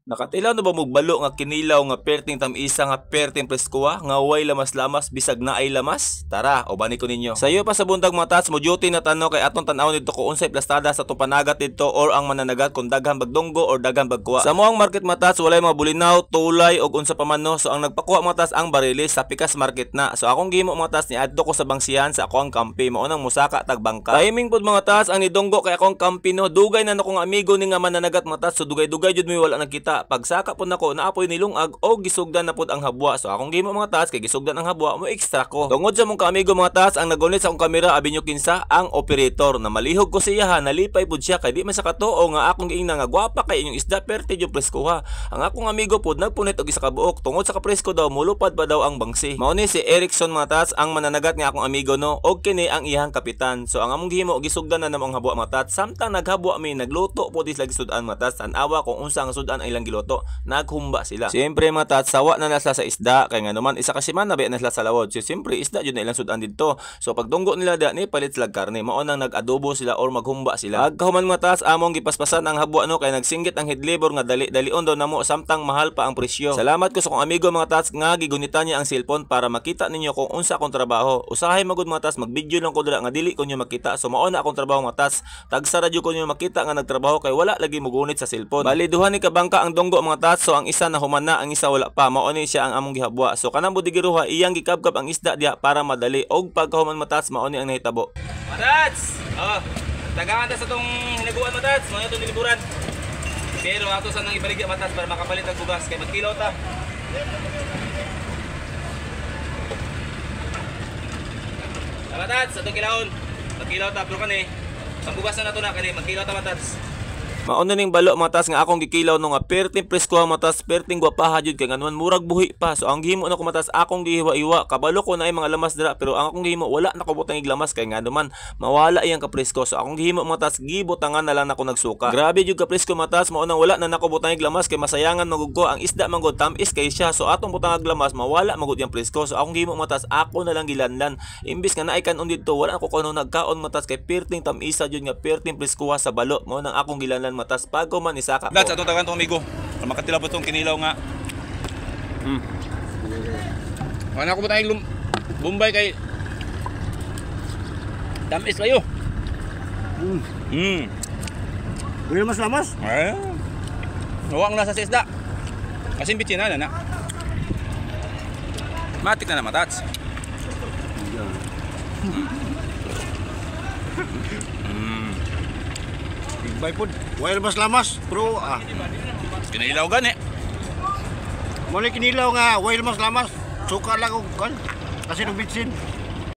Nakatilaw na ba mogbalo nga kinilaw nga perting tamisa nga perting preskoa nga way lamas-lamas bisag naay lamas? Tara, ubani ko ninyo. Sayo pa sa buntag, mga tats, mo duty na tano kay atong tan-aw didto kung unsay plastada sa atong panagat didto or ang mananagat kung daghan bagdunggo or daghan bagkuha. Sa moang market, mga tats, walay mga bulinaw, tulay og unsa pa man, no. So ang nagpakuha, mga tats, ang Bariles sa Pikas Market na. So akong gihimo, mga tats, niadto ko sa bangsihan sa ako ang kampi, mao nang musaka tag bangka. Timing pod, mga tats, ang nidunggo kay akong kampi, no. Dugay na akong amigo ni nga mananagat, mga tats. So dugay-dugay jud mi wala nagkita. Pagsaka po nako, naapoy nilungag o gisugdan na pod ang habwa. So akong gihimo, mga tats, kay gisugdan ang habwa, mo extra ko. Tungod sa mong kaamigo, mga tats, ang nagunit sa akong kamera, abi nyo kinsa? Ang operator. Na malihog ko siya ha, nalipay pud siya kay di man sa katuo nga akong giingna nga gwapa kay inyong isda, perte yung preskoha. Ang akong amigo pod nagpunit og isa ka buok tungod sa kapresko daw, mulupad pa daw ang bangsi. Mao ni si Erickson, mga tats, ang mananagat nga akong amigo, no, og kini ang iyang kapitan. So ang among gihimo, gisugdan na namo ang habwa, mga tats. Samtang naghabwa mi, nagluto pod sila gisudan, mga tats. Tan-awa kung unsa ang sudan ang ilang giluto. Naghumba sila. Siyempre, mga tats, sawa na na sila sa isda kay nga naman isa ka semana ba na sila sa lawod. So siyempre isda jud na ilang sudan didto. So pagdunggo nila da ni palit sila karne. Mao nang nag-adobo sila or maghumba sila. Pagkahuman, mga tats, among gipaspasan ang habwa, no, kay nagsinggit ang head labor nga dali-dalion daw namo samtang mahal pa ang presyo. Salamat ko sa akong amigo, mga tats, nga gigunitan niya ang cellphone para makita ninyo kung unsa akong trabaho. Usahay magud, mga tats, mag-video lang ko dira nga dili ko nyo makita. So mao na akong trabaho, mga tats. Tagsa ra jud ko nyo makita nga nagtrabaho kay wala lagi mugunit sa cellphone. Bali duha ni kabangka ang dunggo, mga tats. So ang isa na human na, ang isa wala pa. Mao ni siya ang among gihabwa. So kanang budigiruha, iyang gikabkab ang isda diha para madali. Og pagkahuman, mga tats, mao ni ang nahitabo. Matats! Oh, tagaan ta sa tong hinaguan, matats. Mao itong niliburan. Pero ato sa nang ibaligya, matats, para makapalit ang bugas kay magkilaw ta. Matats, atong kilawon. Magkilaw ta pero kani ang bugas na nato na kani magkilaw ta, matats. Mauna ning balo, mga tats, nga akong gikilaw no nga perting presko ang matas, perting gwapaha jud kay nganuan murag buhi pa. So ang gihimo nako, matas, akong gihiwa-hiwa. Kabalo ko na ay mga lamas dira pero ang akong gihimo, wala na ko butang lamas kay nganuman mawala iyang kapresko. So akong gihimo, mga tats, gibutangan na lang nako nagsuka. Grabe jud kapresko, mga tats, mao nang wala na nako butang lamas kay masayangan magud ko. Ang isda man gud tamis kay siya. So atong butang lamas, mawala magud iyang presko. So akong gihimo, mga tats, ako na lang gilanlan. Imbis nga naay kanon didto, wala ako kuno nagkaon, matas, kay perting tamisa jud nga perting preskoha sa balo. Mao nang akong gilanlan, matas, pag man isaka ko. Dats, atong tagaan tong amigo. Para makatilaw po itong kinilaw nga. Wala ko ba tayong Bombay kay tamis kayo. Wala mas lamas. Eh. Nawang nasa sa isda. Kasi bitsin na na. Matik na na, matats. Bye pod. Wala mas lamas, pero ah. Kinilaw gani. Mao ni kinilaw nga wala mas lamas. Suka lang og kan. Kasi nung bitsin.